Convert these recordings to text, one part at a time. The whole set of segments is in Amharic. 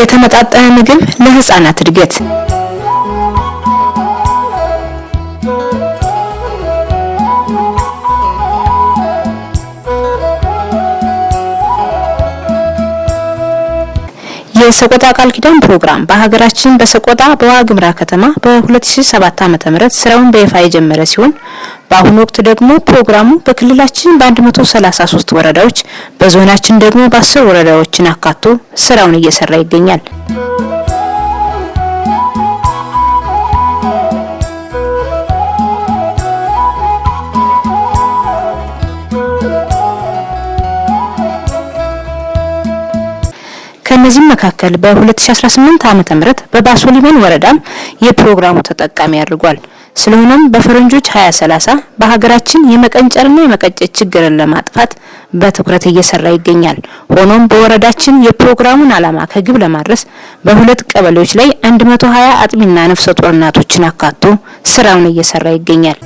የተመጣጠነ ምግብ ለህፃናት እድገት። የሰቆጣ ቃል ኪዳን ፕሮግራም በሀገራችን በሰቆጣ በዋግምራ ከተማ በ2007 ዓ.ም ስራውን በይፋ የጀመረ ሲሆን፣ በአሁኑ ወቅት ደግሞ ፕሮግራሙ በክልላችን በ133 ወረዳዎች፣ በዞናችን ደግሞ በ10 ወረዳዎችን አካቶ ስራውን እየሰራ ይገኛል። ከእነዚህም መካከል በ2018 ዓ.ም በባሶ ሊበን ወረዳም የፕሮግራሙ ተጠቃሚ አድርጓል። ስለሆነም በፈረንጆች 2030 በሀገራችን የመቀንጨርና የመቀጨት ችግርን ለማጥፋት በትኩረት እየሰራ ይገኛል። ሆኖም በወረዳችን የፕሮግራሙን ዓላማ ከግብ ለማድረስ በሁለት ቀበሌዎች ላይ 120 አጥቢና ነፍሰ ጡር እናቶችን አካቶ ስራውን እየሰራ ይገኛል።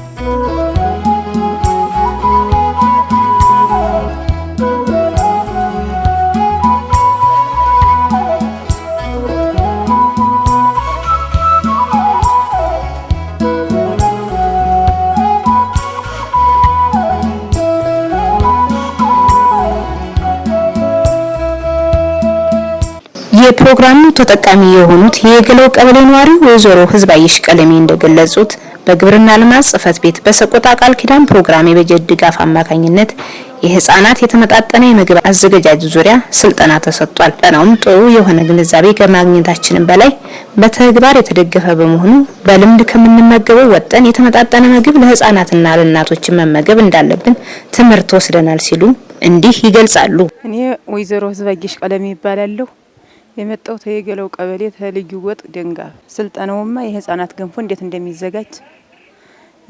የፕሮግራሙ ተጠቃሚ የሆኑት የገለው ቀበሌ ነዋሪ ወይዘሮ ህዝባይሽ ቀለሜ እንደገለጹት፣ በግብርና ልማት ጽሕፈት ቤት በሰቆጣ ቃል ኪዳን ፕሮግራም የበጀት ድጋፍ አማካኝነት የህፃናት የተመጣጠነ የምግብ አዘገጃጀት ዙሪያ ስልጠና ተሰጥቷል። ስልጠናውም ጥሩ የሆነ ግንዛቤ ከማግኘታችንም በላይ በተግባር የተደገፈ በመሆኑ በልምድ ከምንመገበው ወጠን የተመጣጠነ ምግብ ለህፃናትና ለእናቶች መመገብ እንዳለብን ትምህርት ወስደናል ሲሉ እንዲህ ይገልጻሉ። እኔ ወይዘሮ ህዝባይሽ ቀለሜ ይባላለሁ። የመጣሁት የገለው ቀበሌ ተልዩ ወጥ ደንጋ። ስልጠናውማ የህፃናት ገንፎ እንዴት እንደሚዘጋጅ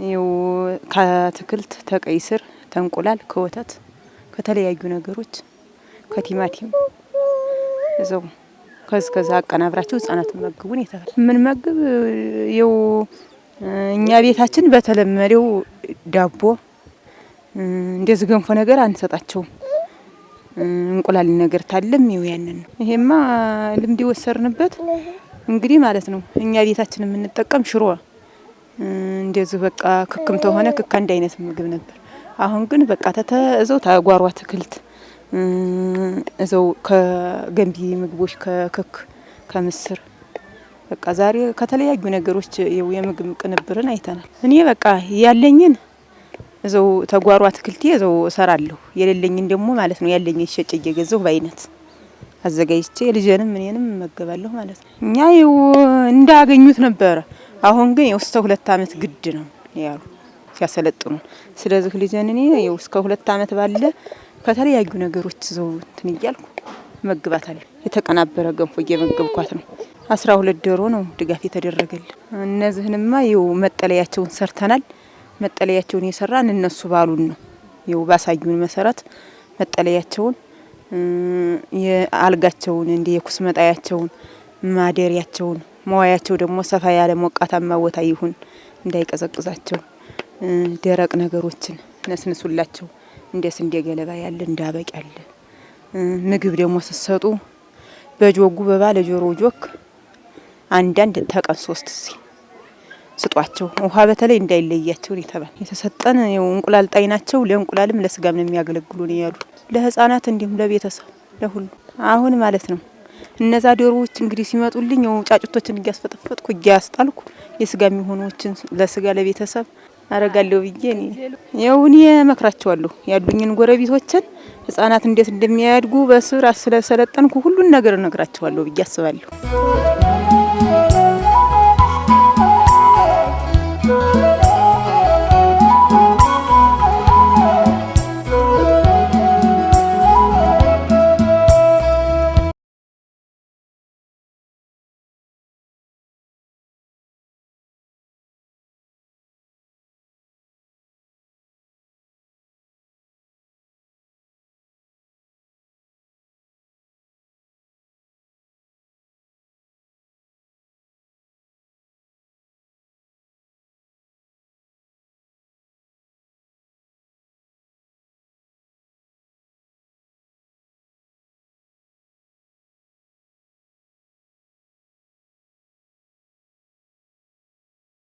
ይው ከአትክልት፣ ተቀይ ስር፣ ተንቁላል፣ ከወተት፣ ከተለያዩ ነገሮች፣ ከቲማቲም እዛው ከዛ አቀናብራችሁ ህጻናት መግቡን የተባለ ምን መግብ ይው እኛ ቤታችን በተለመደው ዳቦ እንደዚህ ገንፎ ነገር አንሰጣቸውም። እንቁላል ነገር ታለም ይው ያንን ነው። ይሄማ ልምድ የወሰርንበት እንግዲህ ማለት ነው። እኛ ቤታችን የምንጠቀም ሽሮ እንደዚህ በቃ ክክም ተሆነ ክክ አንድ አይነት ምግብ ነበር። አሁን ግን በቃ ተተዘው ተጓሮ አትክልት እዘው ከገንቢ ምግቦች፣ ከክክ፣ ከምስር፣ በቃ ዛሬ ከተለያዩ ነገሮች የምግብ ቅንብርን አይተናል። እኔ በቃ ያለኝን እዘው ተጓሮ አትክልቴ እዘው እሰራለሁ። የሌለኝን ደግሞ ማለት ነው ያለኝን ሸጬ እየገዛሁ በአይነት አዘጋጅቼ ልጄንም እኔንም እመገባለሁ ማለት ነው። እኛ ይኸው እንዳገኙት ነበረ። አሁን ግን ይኸው እስከ 2 አመት ግድ ነው ያሉ ሲያሰለጥኑ። ስለዚህ ልጄን እኔ ይኸው እስከ 2 አመት ባለ ከተለያዩ ነገሮች እዘው እንትን እያልኩ እመግባታለሁ። የተቀናበረ ገንፎ እየመገብኳት ነው። 12 ዶሮ ነው ድጋፍ የተደረገልን። እነዚህንማ ይኸው መጠለያቸውን ሰርተናል። መጠለያቸውን የሰራን እነሱ ባሉን ነው። ይኸው ባሳዩን መሰረት መጠለያቸውን፣ የአልጋቸውን፣ እንዲ የኩስ መጣያቸውን፣ ማደሪያቸውን፣ መዋያቸው ደግሞ ሰፋ ያለ ሞቃታማ ቦታ ይሁን እንዳይቀዘቅዛቸው፣ ደረቅ ነገሮችን ነስንሱላቸው፣ እንደ ስንዴ ገለባ ያለ፣ እንዳበቅ ያለ ምግብ ደግሞ ስትሰጡ በጆጉ በባለ ጆሮ ጆክ አንዳንድ ተቀን ሶስት ጊዜ ስጧቸው። ውሃ በተለይ እንዳይለያቸው ነው የተባለ። የተሰጠን እንቁላል ጣይ ናቸው። ለእንቁላልም ለስጋም ነው የሚያገለግሉ ነው ያሉ። ለህፃናት እንዲሁም ለቤተሰብ ለሁሉ አሁን ማለት ነው። እነዛ ዶሮዎች እንግዲህ ሲመጡልኝ ጫጩቶችን እያስፈጠፈጥኩ እያስጣልኩ የስጋ የሚሆኑዎችን ለስጋ ለቤተሰብ አረጋለሁ ብዬ እኔ ያው እኔ እመክራቸዋለሁ ያሉኝን ጎረቤቶችን ህጻናት እንዴት እንደሚያድጉ በስራ ስለሰለጠንኩ ሁሉን ነገር እነግራቸዋለሁ ብዬ አስባለሁ።